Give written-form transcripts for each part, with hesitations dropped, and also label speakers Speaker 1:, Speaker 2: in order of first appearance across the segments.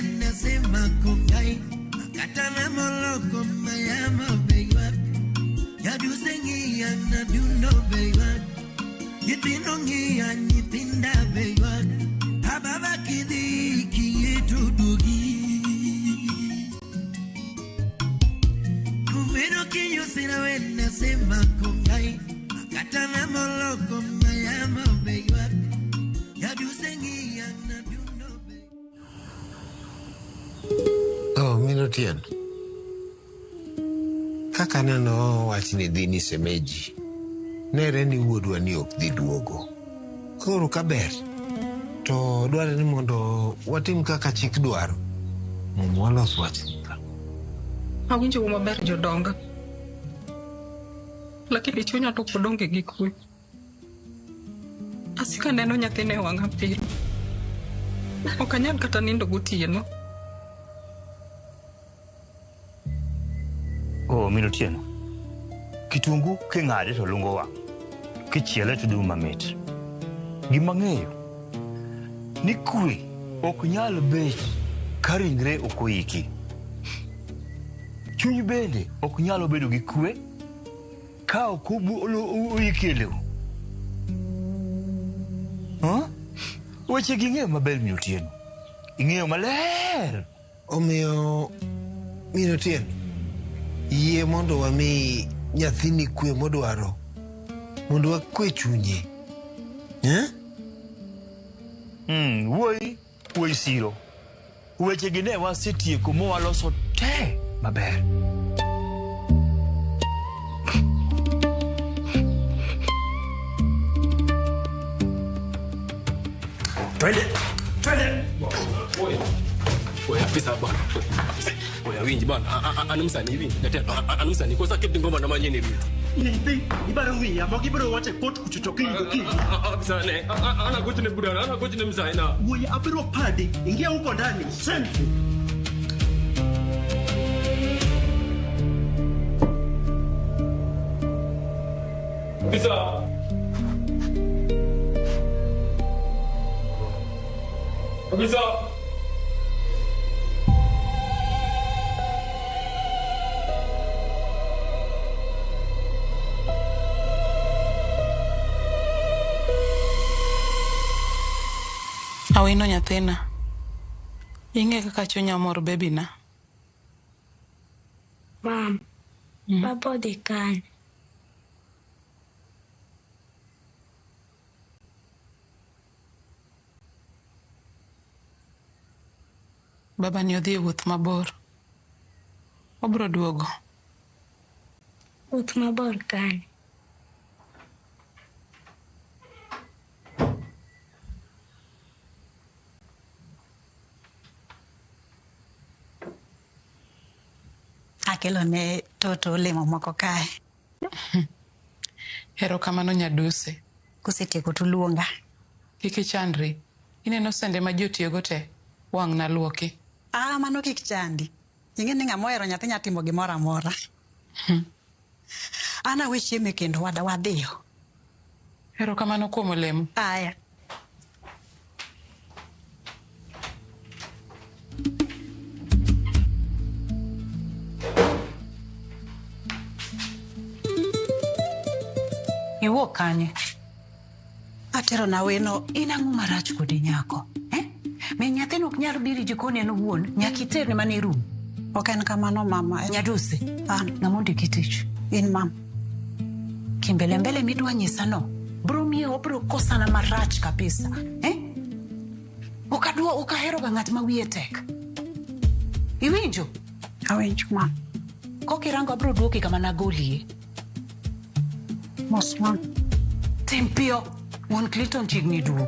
Speaker 1: wena sema kongai Makatana moloko mayama beywak Nyaduse ng'iya nadundo beywak Nyithindo ng'iya nyithinda beywak Ababa kidhi kiyie to duogi Kumeno kinyosira wena sema kongai Makatana moloko mayama beywak Nyaduse ng'iya nadundo beywak.
Speaker 2: Oh, min Otieno. Kaka aneno wachni dhi ni semeji. Nere ni wuodwa ni ok dhi duogo. Koro kaber, to dwarre ni mondo watim kaka chik dwaro. Mondo walos wachni ka.
Speaker 3: Awinjou maber jodonga. Lakini chunya to pod onge gi kwe. Asiko aneno nyathina e wang'a pile. Ok anyal kata nindo gotieno.
Speaker 4: Oh, min Otieno. Kitungu king'ade to lungo wang'. Kichiele to dum mamit. Gima ang'eyo ni kwe ok nyal bet ka ringre ok oiki. Chuny bende ok nyal bedo gi kwe ka ok oiki e lowo. Huh? Weche gi ing'eyo maber min Otieno. Ing'eyo maler.
Speaker 2: Omiyo min Otieno, yie mondo wami nyathini kwe modwaro mondo wakwe chunye. Eh?
Speaker 4: Wuoyi, wuoyi siro. Weche gi ne wasetieko mowaloso te maber.
Speaker 5: Twende, twende. Oya, afisa bana. Oya, winji bana. An msanii winji. Jatelo, an msanii. Kosa kiti ngoma na manyeni winji.
Speaker 6: Nyithi, ibaro wiya, mok ibiro wacho e kot kucho to kiny gokinyi.
Speaker 5: Afisa ne, ana gochne burana, ana gochne mzae na.
Speaker 6: Wuoyi abiro padi, ingia huko ndani, sensi.
Speaker 5: Afisa. Afisa.
Speaker 3: Awino nyathina. Ing'e kaka chunya mor baby na.
Speaker 7: Mam, baba odhi kanye?
Speaker 3: Baba ni odhi e wuoth mabor. Obro duogo.
Speaker 7: Wuoth mabor kanye?
Speaker 8: Akelo ne Toto olemo moko kae.
Speaker 3: Erokamano nyaduse.
Speaker 8: Kusetieko tuluonga.
Speaker 3: Kik ichandri. Ineno sende ma ji otiyogo te? Wang' naluoki.
Speaker 8: Ah, mano kik chandi. Ing'e ni ng'ama ohero nyathi nya timo gimoro amora. An awe chiemo e kendo wada wadhiyo.
Speaker 3: Erokamano kuom olemo.
Speaker 8: Aya.
Speaker 9: Iwuok kanye?
Speaker 8: Atero na weno.
Speaker 9: In ang'o marach kodi nyako? Eh? Mi nyathino ok nyal biro e jikon en owuon, nyaka iterne mana e room.
Speaker 8: Ok en kamano mama.
Speaker 9: Nyadusi.
Speaker 8: An.
Speaker 9: Ng'ama ondiki tich?
Speaker 8: In mam.
Speaker 9: Kimbele mbele midwa nyisa no, bro miyo obro kosana marach kabisa. Eh? Ok adwa, ok ahero ga ng'at ma wiye tek. Iwinjo?
Speaker 8: Awinjo mam.
Speaker 9: Kokirango abro duoki kama nagolie.
Speaker 8: Mos mam.
Speaker 9: Tim piyo, wuon Clinton chiegni duogo.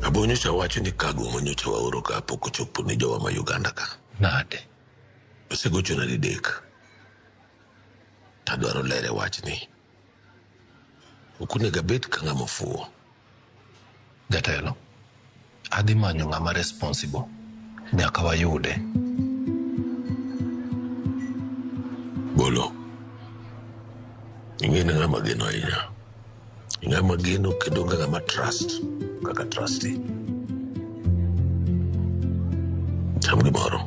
Speaker 10: Abo nyocha wacho ni kago ma nyocha waoro ka pok ochopo ne jowa ma Uganda ka.
Speaker 11: Nade?
Speaker 10: Osegochona didek. Tadwaro lere wachni. Ok onego abed ka ng'ama ofuwo.
Speaker 11: Jatelo, adhi manyo ng'ama responsible. Nyaka wayude.
Speaker 10: Bolo. Ing'e ni ng'ama geno ahinya. Ng'ama geno kendo onge ng'ama trust kaka trusty. Cham gimoro.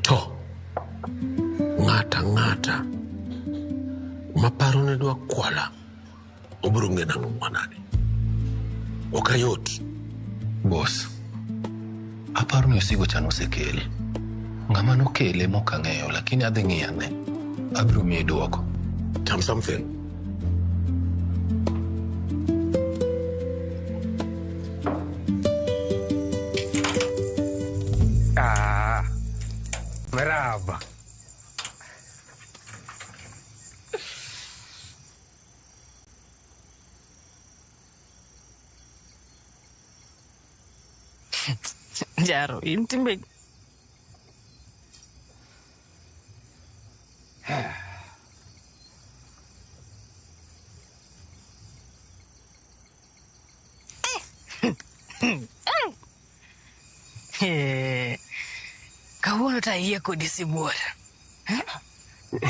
Speaker 10: To ng'ata ng'ata maparo ni dwa kwala obiro ng'e nang'o mwanani. Ok ayot.
Speaker 11: Boss, aparo ni osigo cha nosekel. Ng'ama nokele mok ang'eyo, lakini adhi ng'iyo ane. Abiro miyi duoko.
Speaker 10: Cham something.
Speaker 5: Ah, meraba.
Speaker 3: Jaro, in timbe Kawuono to ayie kodi sibuor.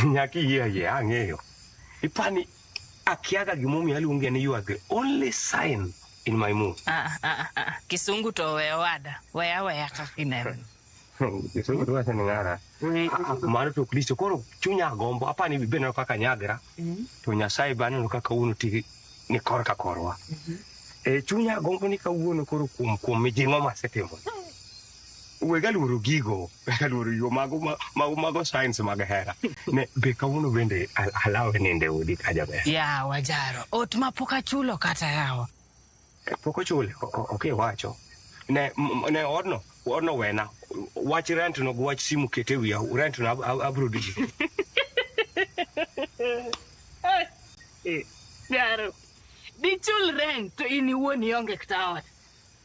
Speaker 5: Nyaka iyie ayie, ang'eyo. Ipani akiaga gimomiyo aluongi ni you are the only sign in my mood.
Speaker 3: Ah, ah, ah. Kisungu to oweyo owada. Weya weya kaka ineno.
Speaker 5: Kisungu to wacho ni ng'ara. Mano to Kristo koro chunya gombo apani be neno kaka nyagra to Nyasaye be aneno kaka wuono ti ni korka korwa. E chunya gombo ni kawuono koro kuom mijing'o masetimo. Wega luoro gigo, wega luoro yo mago mago mago signs mag hera. Ne be kawuono bende alawe ninde odi ka jaber.
Speaker 3: Yawa Jaro, ot ma pok achulo kata yawa.
Speaker 5: Pok ochule, ok iwacho. Ne ne odno, odno wena. Wach rent no gi wach simu kete wiya, rent no abro dhi.
Speaker 3: Jaro, dichul rent to in iwuon ionge kata ot.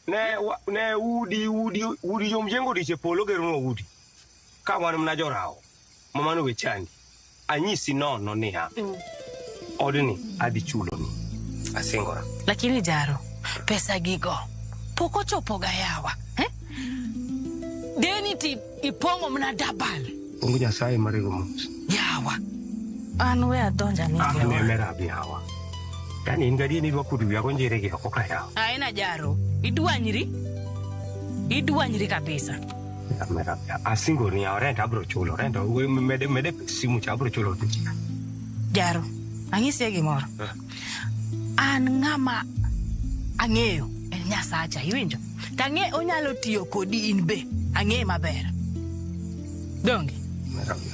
Speaker 5: Ne udi udi udi jomjengo diche polo geronwa udi. Ka wan mana jorawo, ma mano we chandi. Anyisi nono niya, odni adhi chuloni. Asingora.
Speaker 3: Lakini Jaro, pesa gigo pok ochopo ga yawa. Eh? Deni ti ipong'o mana dabal.
Speaker 5: Mungu Nyasaye marego mos.
Speaker 3: Yawa. An we adonja ni
Speaker 5: Ah, ne merabi yawa. Yani in gadier ni idwa kudo wiya gonjere gi oko ka yawa.
Speaker 3: Aina Jaro, idwanyri. Idwanyri kabisa.
Speaker 5: Merabi. Asingoni yawa rent abro chulo. Rent mede mede simu cha abro chulo tich.
Speaker 3: Jaro, ang'isie gimoro. An ng'ama ang'eyo en Nyasacha, iwinjo? To ang'e onyalo tiyo kodi in be. Ang'e maber. Donge?
Speaker 5: Merabi.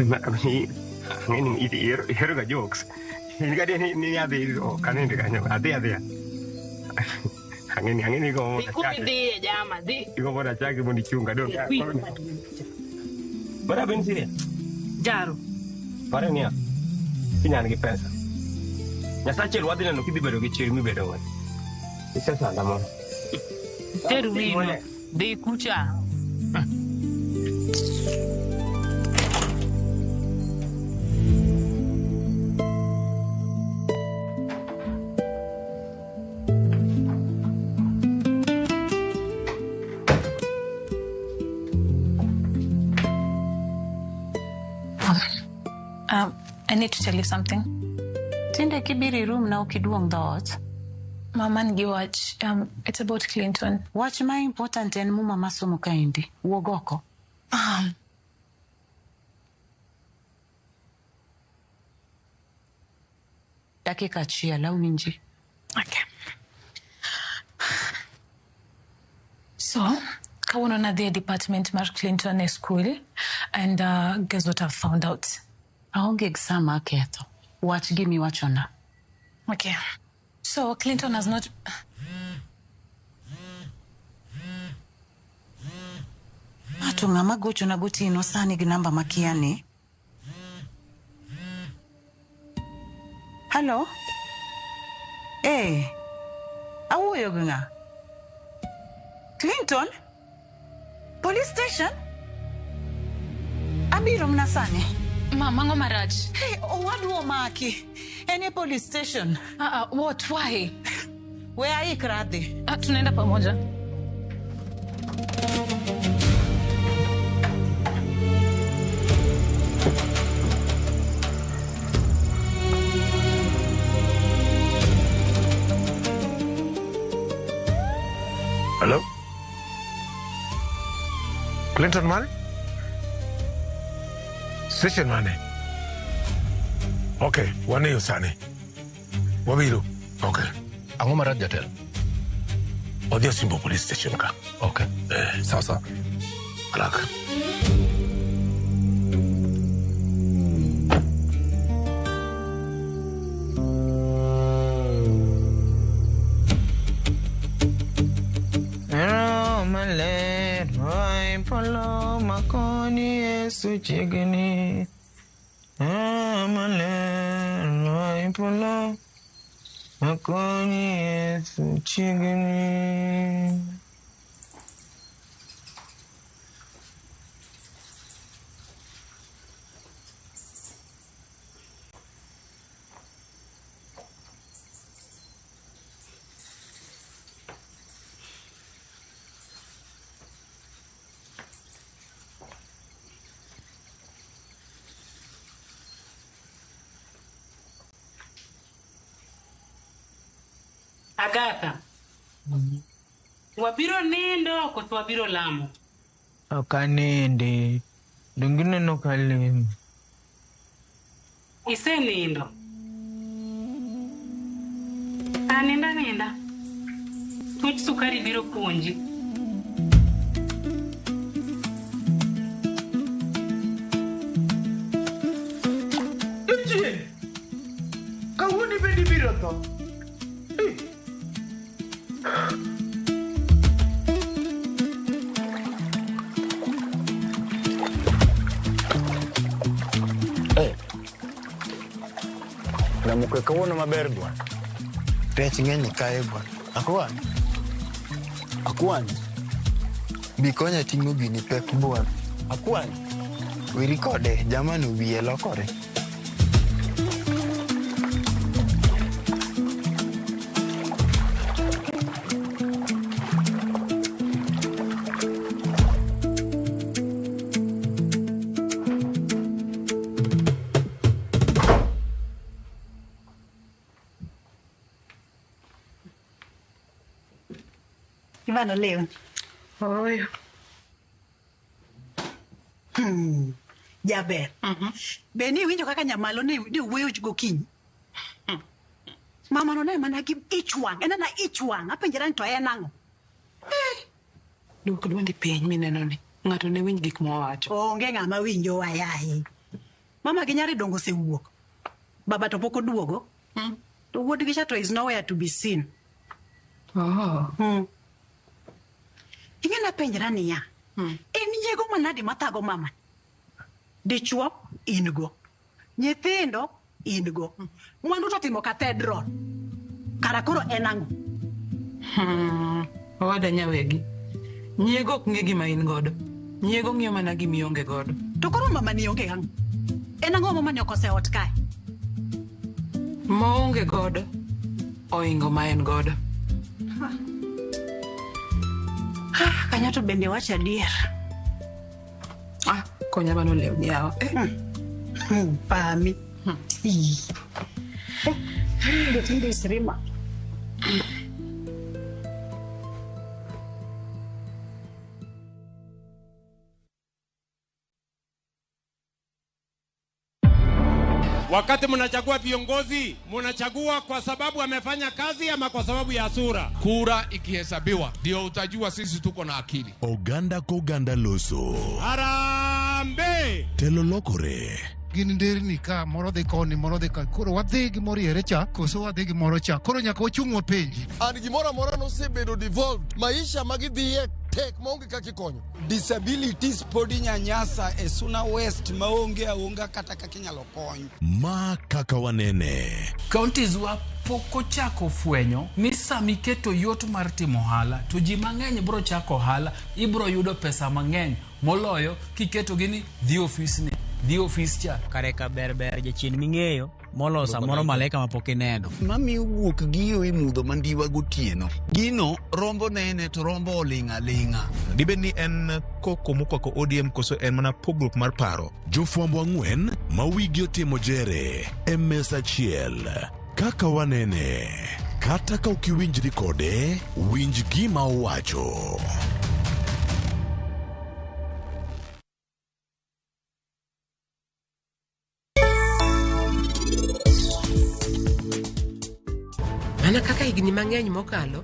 Speaker 5: Merabi. Ang'e ni ihero ga jokes. In gadier ni adhi ok anind kanyo. Adhi adhiya. Ang'e ni igombo
Speaker 3: Dhi
Speaker 5: mondo
Speaker 3: kuma
Speaker 5: achaki.
Speaker 3: idhiye jama, dhi.
Speaker 5: Igombo mondo achaki mondo ichunga. Donge? Merabi nitie.
Speaker 3: Jaro.
Speaker 5: Pare niya. Kiny an gi pesa. Nyasaye wadhi neno kidhi bedo gi chir mibedo go. Isesanda mono.
Speaker 3: Ter wino. Dhi kucha.
Speaker 12: I need to tell you something.
Speaker 9: Tinde kibiro e room na ok iduong' dhoot.
Speaker 12: Mama an gi wach. It's about Clinton.
Speaker 9: Wach ma important en muma masomo kaendi. Wuog oko. Dakika achiel awinji.
Speaker 12: Okay. So, kawuono nadhi e department mar Clinton e school and guess what I've found out?
Speaker 9: Aonge gi sa ma aketho. Wach gimiwachona.
Speaker 12: Okay. So, Clinton has not...
Speaker 9: Ma to ng'ama gochona gotieno sani gi namba makia ni? Hello? Eh, awuoyo gi ng'a? Clinton? Police station? Abiro mana sani.
Speaker 12: Mama, ang'o marach?
Speaker 9: Hey, owadwa omaki. En e police station.
Speaker 12: What? Why?
Speaker 9: We aikra adhi.
Speaker 12: Tunaenda pamoja.
Speaker 2: Clinton mane? Station mane? Okay, waneyo sani. Wabiro. Okay.
Speaker 11: Ang'o marach jatelo?
Speaker 10: Odhi Osimbo police station ka.
Speaker 11: Okay.
Speaker 10: Eh.
Speaker 11: Sawa sawa.
Speaker 10: Haraka.
Speaker 13: Roho maler oa e polo makoni Yesu chiegni. Roho maler oa e polo makoni Yesu chiegni.
Speaker 14: Agatha, wabiro nindo koso wabiro lamo?
Speaker 13: Ok anindi. Donge ineno ka alemo?
Speaker 14: Isenindo? Ah, ninda ninda. Tuch sukari biro puonji.
Speaker 6: Jachien! Kawuono bende ibiro tho.
Speaker 15: Eh. Lamuke kawuono maber bwana.
Speaker 13: Rech ng'eny kae bwana. Akwany.
Speaker 15: Akwany.
Speaker 13: Bi konya ting'o gini pek bwana.
Speaker 15: Akwany.
Speaker 13: Weri kode, jamani wiye lokore.
Speaker 8: Ivano lewni.
Speaker 9: Oyo.
Speaker 8: Jaber. Be niwinjo kaka nyamalo ne wuoyo gokinyi? Mamano ne mana gi ich wang', en ana ich wang', apenjora ni to en ang'o?
Speaker 9: Duok dwondi piny mineno ni ng'ato ne winj gik mowacho.
Speaker 8: Onge ng'ama winjo yaye. Mama gi nyare dongo osewuok. Baba to pok oduogo. To wuodgi cha to is nowhere to be seen.
Speaker 9: Oh.
Speaker 8: Ing'e napenjra niya, en nyiego manade mathago mama? Dichuo in go, nyithindo in go, mwandu to timo cathedral. Kara koro en ang'o?
Speaker 9: Owada nyawegi. Nyiego ok ng'e gima in godo. Nyiego ng'iyo mana gima ionge godo.
Speaker 8: To koro mama ni onge ang'o? En ang'o mama ni okose ot kae?
Speaker 9: Maonge godo oingo ma en godo.
Speaker 8: Kanyo to bende wacho adier.
Speaker 9: Ah, konya mano lewni yawa.
Speaker 8: Pami. Tinde tinde isrima.
Speaker 16: Wakati mnachagua viongozi, mnachagua kwa sababu amefanya kazi ama kwa sababu ya sura?
Speaker 17: Kura ikihesabiwa ndio utajua sisi tuko na akili.
Speaker 18: Oganda koganda loso.
Speaker 16: Harambee!
Speaker 18: Telo lokore.
Speaker 19: Gin nderni ka moro dhi koni moro dhi ka koro wadhi gi moriere cha koso wadhi gi moro cha koro nyaka wachung' wapenji.
Speaker 20: An gimoro amora nosebedo devolved maisha magidhiye tek maonge kaka ikonyo.
Speaker 21: Disabilities pod inyanyasa e Suna West maonge aonga kata kaka inyalo kony.
Speaker 18: Ma kaka wanene.
Speaker 22: Counties wa pok ochako fwenyo ni sama iketo yot mar timo ohala to ji mang'eny bro chako ohala, ibro yudo pesa mang'eny moloyo kiketogi ni dhi ofisni, dhi ofis cha.
Speaker 23: Kare ka ber ber jachien ming'eyo moloyo samoro malaika mapok ineno.
Speaker 24: Mamiyo guok giyo e mudho mandiwa gotieno. Gino rombo nene to rombo oling' aling'a.
Speaker 25: Dibed ni en koko mokwako ODM koso en mana pogruok mar paro?
Speaker 18: Jofwambo ang'wen ma wigi otimo jere e mesa achiel. Kaka wanene. Kata ka ok iwinjri kode, winj gima owacho.
Speaker 1: Mana kaka higni mang'eny mokalo,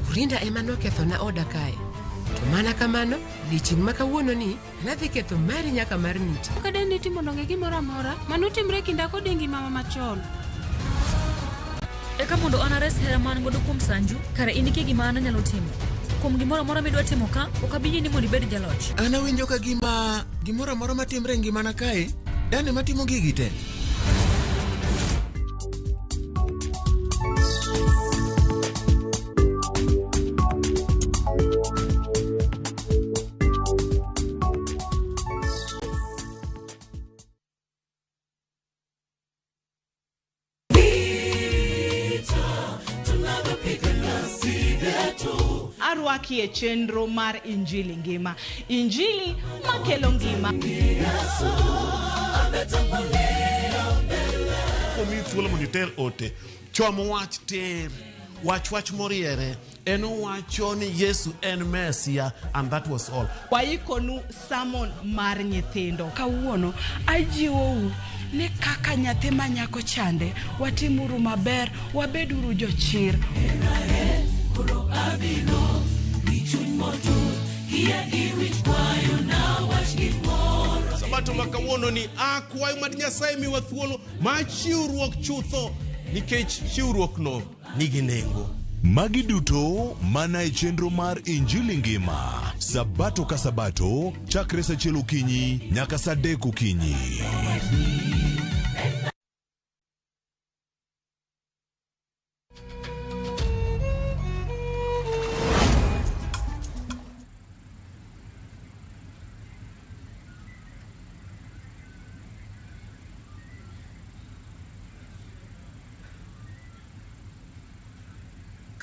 Speaker 1: Orinda ema nokethona oda kae. To mana kamano, odiechieng' ma kawuononi, anadhi ketho mari nyaka mar Nita.
Speaker 14: Ok adwa ni timo donge gimoro amora manotimre e kinda kod e ngima machon.
Speaker 3: Eka mondo an ares hera ma an godo kuom Sanju, kare in ikia gima an anyalo timo. Kuom gimoro amora midwa timo ka, ok abi yieni mondo ibed jaloch.
Speaker 4: An awinjo ka gima gimoro amora matimre e ngimana kae, Dan ema timo gigi te.
Speaker 5: Arwaki e chenro mar Injili Ngima. Injili makelo ngima.
Speaker 7: Omiyi thuolo mondo iter ote. Chom wach tir. Wach wach moriere. En owacho ni Yesu en Mesia and that was all.
Speaker 5: Waikonu sermon mar nyithindo.
Speaker 26: Kawuono ajiwou ni kaka nyathi ma nyako chande, watimuru maber, wabeduru jochir.
Speaker 7: Sabato ma kawuono ni akwayo mad Nyasaye miwa thuolo mar chiwruok chutho nikech chiwruokno nigi nengo.
Speaker 18: Magi duto mana e chenro mar Injili Ngima, Sabato ka Sabato, chakre saa achiel okinyi nyaka saa adek okinyi.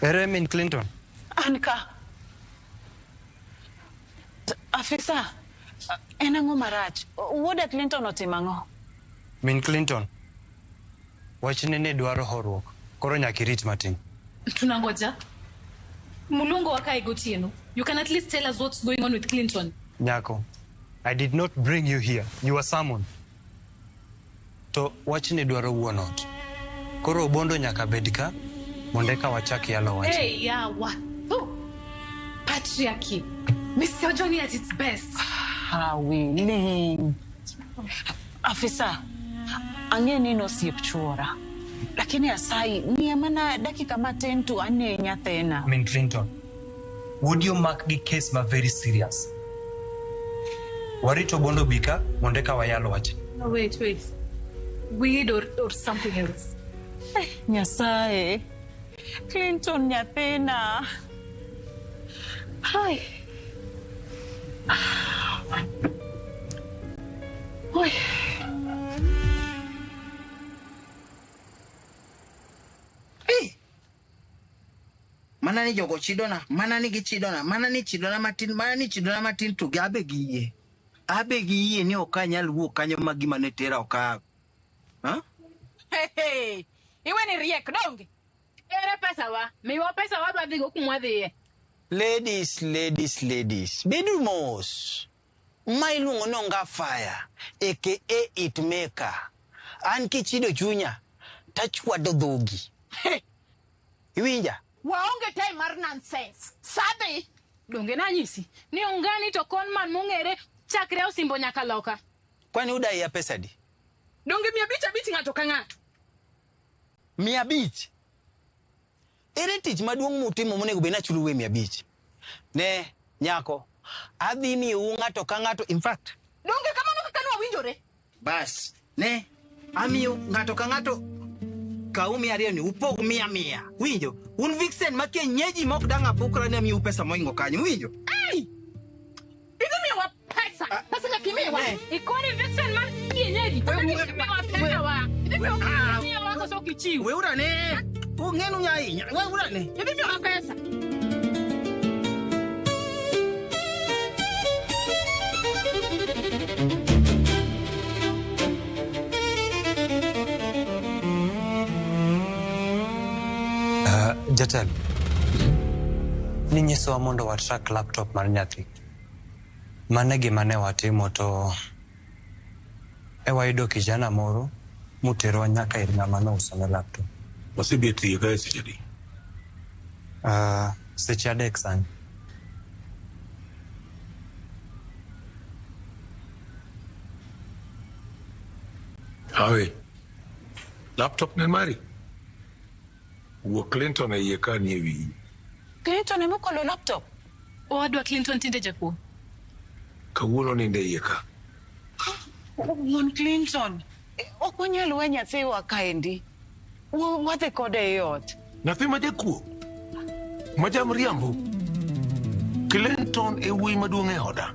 Speaker 27: Ere min Clinton?
Speaker 9: An ka. Afisa, en ang'o marach? Wuoda Clinton otimo ang'o?
Speaker 27: Min Clinton, wachne ne dwaro horuok, koro nyaka irit matin.
Speaker 12: Tunangoja. Mulungu wakae gotieno. You can at least tell us what's going on with Clinton.
Speaker 27: Nyako, I did not bring you here. You were summoned. To wachne dwaro wuon ot. Koro Obondo nyaka bed ka mondo eka wachak yalo wach.
Speaker 12: Hey, yawa. Oh, patriarchy. Misogyny at its best.
Speaker 9: Hawi, ling. Afisa, ang'e ni in osiep chuora. Lakini asayi, miya mana dakika matin to ane nyathina.
Speaker 27: Min Clinton, would you mark gi case ma very serious? Warito Obondo bi ka mondo eka wayal wach.
Speaker 12: No, wait, wait. Weed or something else.
Speaker 9: Eh, Nyasaye. Clinton nyathina. Hai. Oi.
Speaker 28: Hey! Mana ni jogo chidona, mana ni gichidona, mana ni chidona matin, mana ni chidona matin to gi abe gi yie. Abe gi yie ni ok anyal wuok kanyo ma gima ne tera ok a. Ha?
Speaker 29: Hey, hey. Iwe ni riek donge? Ere pesa wa? Miwa pesa wadwa dhigo kumwa dhiye.
Speaker 30: Ladies, ladies, ladies, bedu mos. Ma iluongo ni Onga Fire, aka It Maker. An kichido chunya, tachwado dhogi. Iwinja?
Speaker 29: Waonge time mar nonsense. Sadhi.
Speaker 14: Donge nanyisi ni ongani to conman mong'ere chakre osimbo nyaka loka.
Speaker 30: Kwani udaiya pesa adi?
Speaker 29: Donge 500 500 ng'ato ka ng'ato.
Speaker 30: 500? Ere tich maduong' mutimo monego bed ni achulou e 500? Ne, nyako, adhi miyou ng'ato ka ng'ato, in fact,
Speaker 29: Donge kamano kaka nwawinjore?
Speaker 30: Bas, ne, amiyo ng'ato ka ng'ato kau 200 ni upog 100 100. Winjo? Un vixen ma kienyeji ma ok dang' apukra ni amiyou pesa moingo kanyo. Winjo?
Speaker 29: Ai! Idhi miyowa pesa. Pesa nyaka imiwa.
Speaker 14: Ikoni vixen mar kienyeji. Pesa nyaka imiwa pesa wa. Idhi miyowa koso ok ichiw.
Speaker 30: Weura ne. Ung'enu nya ahinya. Weura ne.
Speaker 29: Idhi miyowa pesa.
Speaker 27: Jatelo, ninyisowa mondo watrack laptop mar nyathi. Mano e gima ne watimo to e wayudo kijana moro moterowa nyaka ir ng'ama nousone laptop.
Speaker 10: Wasebet iye kae seche adi?
Speaker 27: Seche 3 sani.
Speaker 10: Hawi. Laptop ne mari. Wuo Clinton e iye ka nie wiyi.
Speaker 9: Clinton ema okolo laptop.
Speaker 14: Owadwa Clinton tinde jakuo.
Speaker 10: Kawuono nindo e iye ka.
Speaker 9: Wuon Clinton, ok wanyal we nyathiwa kaendi. Wadhi kode e ot.
Speaker 10: Nyathi ma jakuo. Ma jamriambo. Clinton e wuoyi maduong' e oda.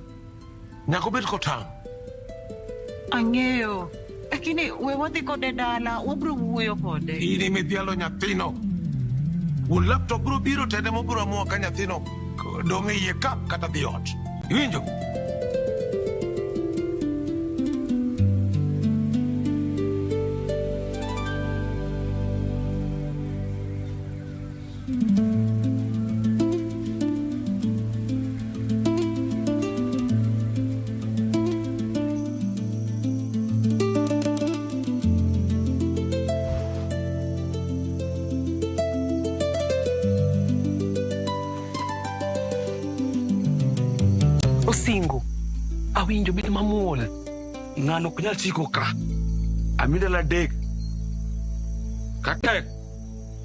Speaker 10: Nyaka obed kotang'.
Speaker 9: Ang'eyo. Lakini we wadhi kode dala, wabiro wuoyo kode.
Speaker 10: In ema idhialo nyathino. Wuon laptop biro biro to en ema obiro amua ka nyathino dong' e iye ka kata dhi ot. Iwinjo?
Speaker 2: Osingo, awinjo bed mamuol. Ng'ano ok nyal siko ka. Ami ndalo 3. Ka tek,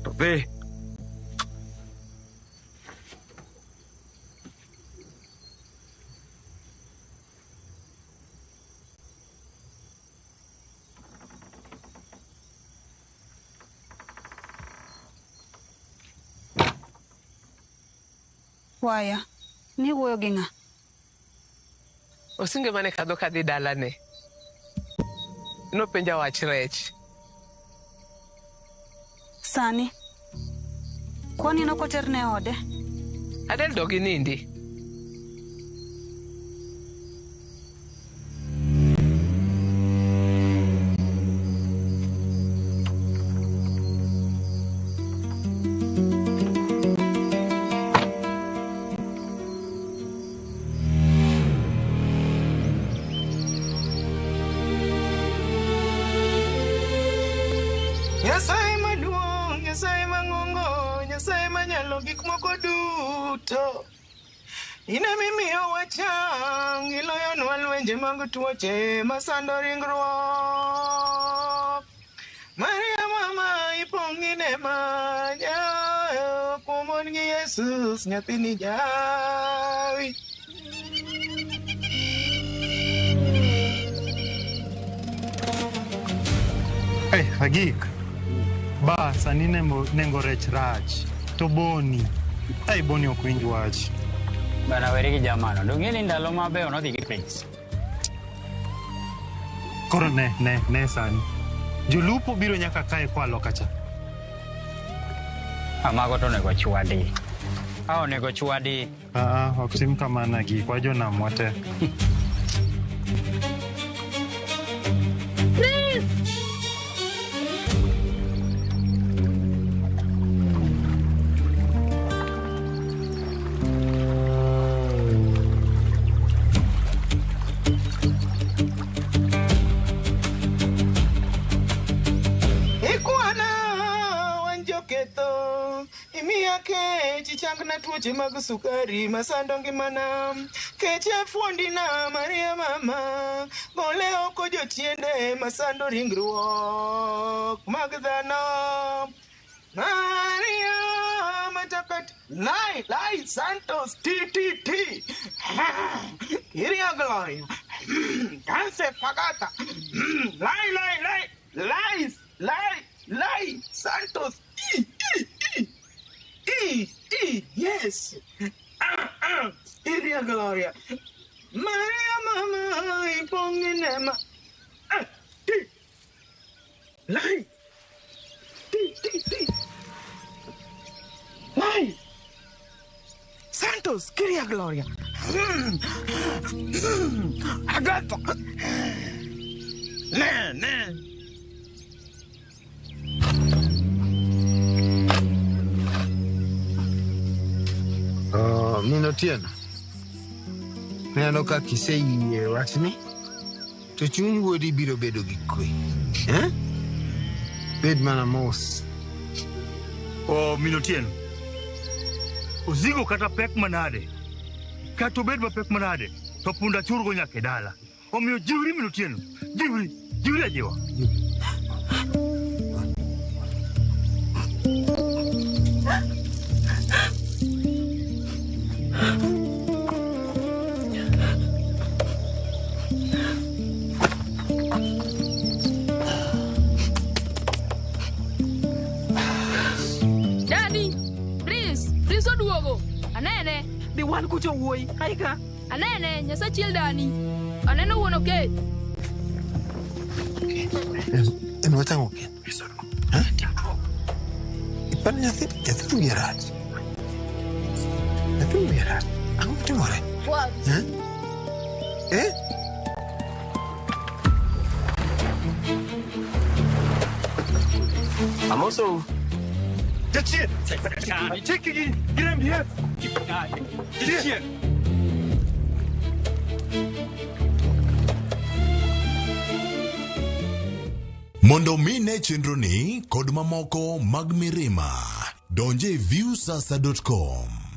Speaker 2: to dhi.
Speaker 9: Waya, ni wuoyo gi ng'a?
Speaker 1: Osingo mane kadho kadhi dalane. Nopenja wach rech.
Speaker 9: Sani. Kwani nokoterne ode?
Speaker 1: Adel dog inindi.
Speaker 4: Nyasaye maduong', Nyasaye mang'ongo, Nyasaye manyalo gik moko duto. In ema imiyo wachang, iloyonwa lwenje mag tuoche masando ringruok. Maria mama ipong' gi neema, kuom mon gi Yesus nyathini jawi.
Speaker 27: Hey, Agik. Ba, sani nengo rech rach. To Boni. Ai, Boni ok winj wach.
Speaker 23: Bana weri gi jamano. Dong' ni ndalo mabeyo nodhi gi prince.
Speaker 27: Koro ne sani. Jolupo biro nyaka kae koa loka cha.
Speaker 23: Amago to onego chwadi. A onego chwadi.
Speaker 27: Ok tim kamano Agik. Wajonam wate.
Speaker 14: Prince!
Speaker 4: Ikwana wan joketho, imiya kech ichangna tuoche mag sukari masando ngimana. Kech e fuondina Maria mama, gole oko jochiende masando ringruok mag dhano. Maria matakatifu, lai lai Santos T T T. Kiria Gloria. Danse Fagata. Lai lai lai lai lai lai Santos E E E E E yes. Iria Gloria. Maria mama ipong' neema. T lai T T T lai Santos Kiria Gloria. Agatha. Ne ne.
Speaker 6: Min Otieno, neno kaka iseyie wachni, to chuny wuodi biro bedo gi kwe. Eh? Bed mana mos.
Speaker 27: Oh, min Otieno,
Speaker 8: Ozigo kata pek manade. Kata obed mapek manade, to punda churgo nyaka e dala. Omiyo jiwri min Otieno. Jiwri, jiwri ajiwa.
Speaker 14: Daddy, please, please oduogo. Anene.
Speaker 4: Dhi wan kucho wuoyi, aika.
Speaker 14: Anene, Nyasaye chiel dani. Aneno wuon Okech.
Speaker 6: En wach ang'o Ken? Iparo nyathi nyathi wiye rach. Nyathi wiye rach. Ang'o matimore? Eh? Eh?
Speaker 2: Amoso.
Speaker 8: Jachien! Chiki gi girem here. Jachien!
Speaker 18: Mondo mi ne chenroni kod mamoko mag Mirima, donje viewsasa.com.